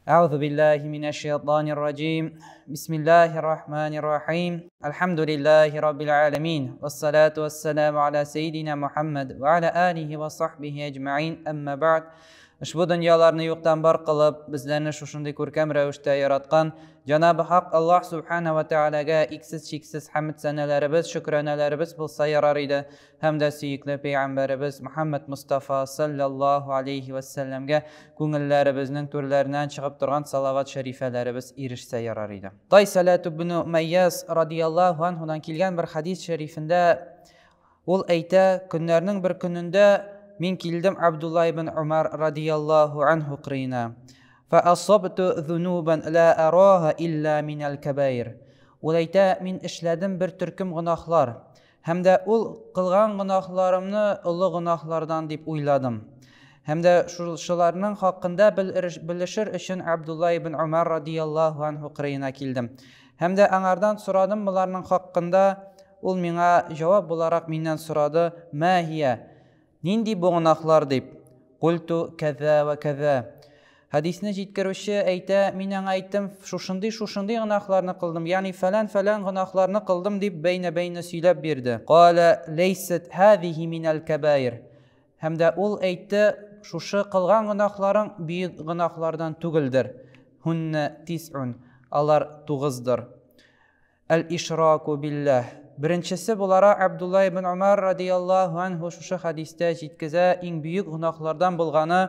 أعوذ بالله من الشيطان الرجيم بسم الله الرحمن الرحيم الحمد لله رب العالمين والصلاة والسلام على سيدنا محمد وعلى آله وصحبه أجمعين أما بعد. Ошбу дөньяларны юктан бар кылып, безләрне шушындый күркәм рәвештә яраткан Җанабы Хак Аллаһ Субхана ва Тәгаләгә иксез-чиксез хәмд сәнәләребез, шөкранәләребез булса ярар иде. Һәм дә сөекле пәйгамбәребез Мухаммад Мустафа саллаллаһу алейхи ва сәлләмгә күңелләребезнең түрләреннән чыгып торган салават шәрифәләребез ирешсә ярар иде. Тайсәлә ибн Умәйяс радияллаһу анһудан килгән бер хадис шәрифендә ул әйтә, көннәрнең бер көнендә мин килдем Абдулла ибн Умар радияллаһу анһу кырыена. Фәасабту зунубан ла араха илля минәл кәбаир. Ул әйтә, мин эшләдем бер төркем гөнаһлар. Һәм дә ул кылган гөнаһларымны олы гөнаһлардан дип уйладым. Һәм дә шуларның хакында белешер өчен Абдулла ибн Умар радияллаһу анһу кырыена килдем. Һәм дә аңардан сорадым боларның хакында. Ул миңа җавап буларак миннән сорады: "Ма һия?" Нинди бу гөнаһлар дип. Культу кәзә вә кәзә. Хәдисне җиткерүче әйтә, мин аңа әйттем, шушындый шушындый гөнаһларны кылдым, ягъни фәлән фәлән гөнаһларны кылдым дип бәйнә-бәйнә сөйләп бирде. Калә ләйсәт һазихи минәл кәбаир. Һәм дә ул әйтте, шушы кылган гөнаһларың бөек гөнаһлардан түгелдер. Һунна тис'ун. Алар тугыздыр. Әл-ишраку билләһ. Беренчесе буларак Абдулла ибн Умар радияллаһу анһу шушы хәдистә җиткезә, иң бөек гөнаһлардан булганы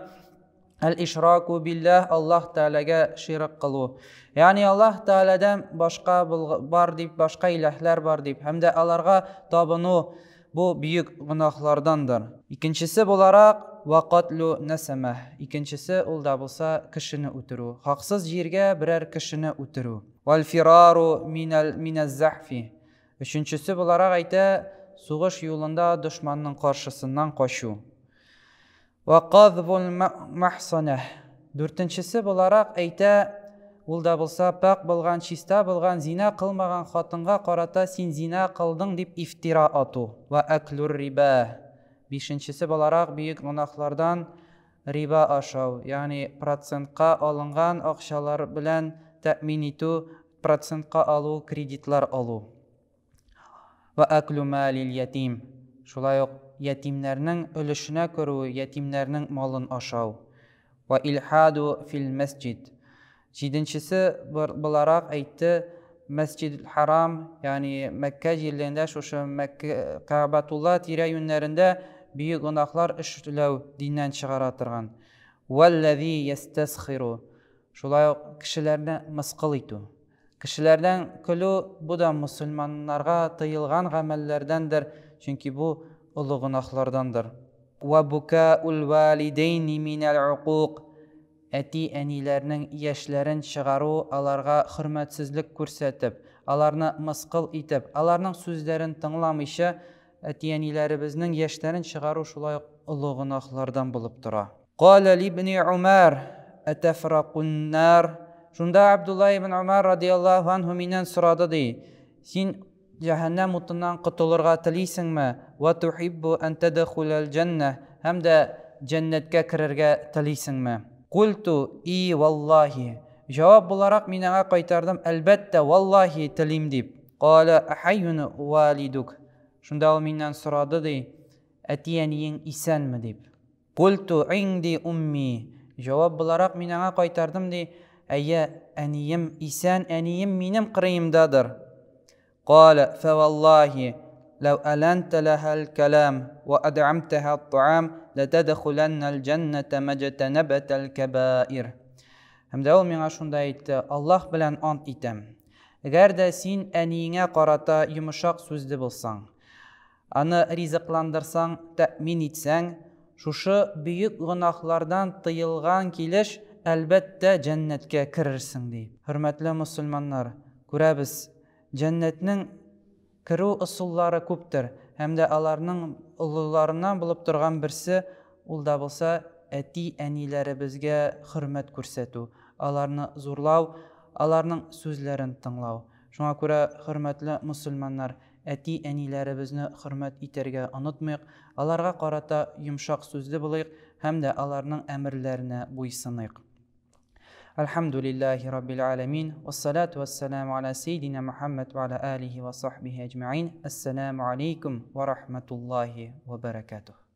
әл-ишраку билләһ, Аллаһ Тәгаләгә ширк кылу. Ягъни Аллаһ Тәгаләдән башка бар дип, башка иләһләр бар дип, һәм дә аларга табыну бу бөек гөнаһлардандыр. Икенчесе буларак ва катлу нәсәмә. Икенчесе ул да булса кешене үтерү. Хаксыз җиргә берәр кешене үтерү. Вал фирару минәл минәз-захфи. Өченчесе буларак әйтә, сугыш юлында дошманның каршысыннан качу. Ва казбул махсана. Дүртенчесе буларак әйтә, ул да булса пак булган, чиста булган, зина кылмаган хатынга карата син зина кылдың дип ифтира ату. Ва аклур риба. Бишенчесе буларак бөек гөнаһлардан риба ашау, ягъни процентка алынган акчалар белән тәэмин итү, процентка алу, кредитлар алу. Ва аклу малил ятим. Шулай ук ятимнәрнең өлешенә керү, ятимнәрнең малын ашау. Ва илхаду фил мәсҗид. Җиденчесе буларак әйтте, Мәсҗид Харам, ягъни Мәккә җирлегендә шушы Мәккә Кәгъбәтулла тирә-юньнәрендә бөек гөнаһлар эшләү диннән чыгара торган. Валлази ястасхиру. Шулай ук кешеләрне мыскыл итү. Кешеләрдән көлү бу да мусульманнарга тыелган гамәлләрдәндер, чөнки бу олы гөнаһлардандыр. Ва букаул валидейни минәл укук. Әти-әниләрнең яшьләрен чыгару, аларга хөрмәтсезлек күрсәтеп, аларны мыскыл итеп, аларның сүзләрен тыңламыйча, әти-әниләребезнең яшьләрен чыгару шулай ук олы гөнаһлардан булып тора. Калә либни Умар, әтәфракун нар? Шунда Абдулла ибн Умар радияллаһу анһу миннән сорады ди, син җәһәннәм утыннан котылырга телисеңме? Ва тухиббу ан тадхулал җәннә, һәм дә җәннәткә керергә телисеңме? Культу и валлахи. Җавап буларак мин аңа кайтардым, әлбәттә, валлахи телим дип. Калә ахайюн валидук. Шунда ул миннән сорады ди, әти-әниең исәнме дип. Культу инди умми. Җавап буларак мин аңа кайтардым ди, әйе, әнием исән, әнием минем кырыемдадыр. Калә фәваллахи ләү аланта лаһал калам ва ад'амтаха ат-таам латадхуланнал җәннәтә маҗтанабтал кабаир. Һәм дә ул миңа шунда әйтте, Аллаһ белән ант итәм. Әгәр дә син әниеңә карата йомшак сүзле булсаң, аны ризыкландырсаң, тәэмин итсәң, шушы бөек гөнаһлардан тыелган килеш, әлбәттә, җәннәткә керерсең, ди. Хөрмәтле мусульманнар, күрәбез, җәннәтнең керү ысуллары күптер, һәм дә аларның олыларыннан булып торган берсе, ул да булса әти-әниләребезгә хөрмәт күрсәтү, аларны зурлау, аларның сүзләрен тыңлау. Шуңа күрә, хөрмәтле мусульманнар, әти-әниләребезне хөрмәт итәргә онытмыйк, аларга карата йомшак сүзле булыйк һәм дә аларның әмерләренә буйсыныйк. Әлхәмдүлилләһи раббил аләмин, вассалату вассаламу аля сейдина Мухаммад ва аля алихи ва сахбихи әҗмәин. Ассаламу алейкум ва рахматуллахи ва баракатух.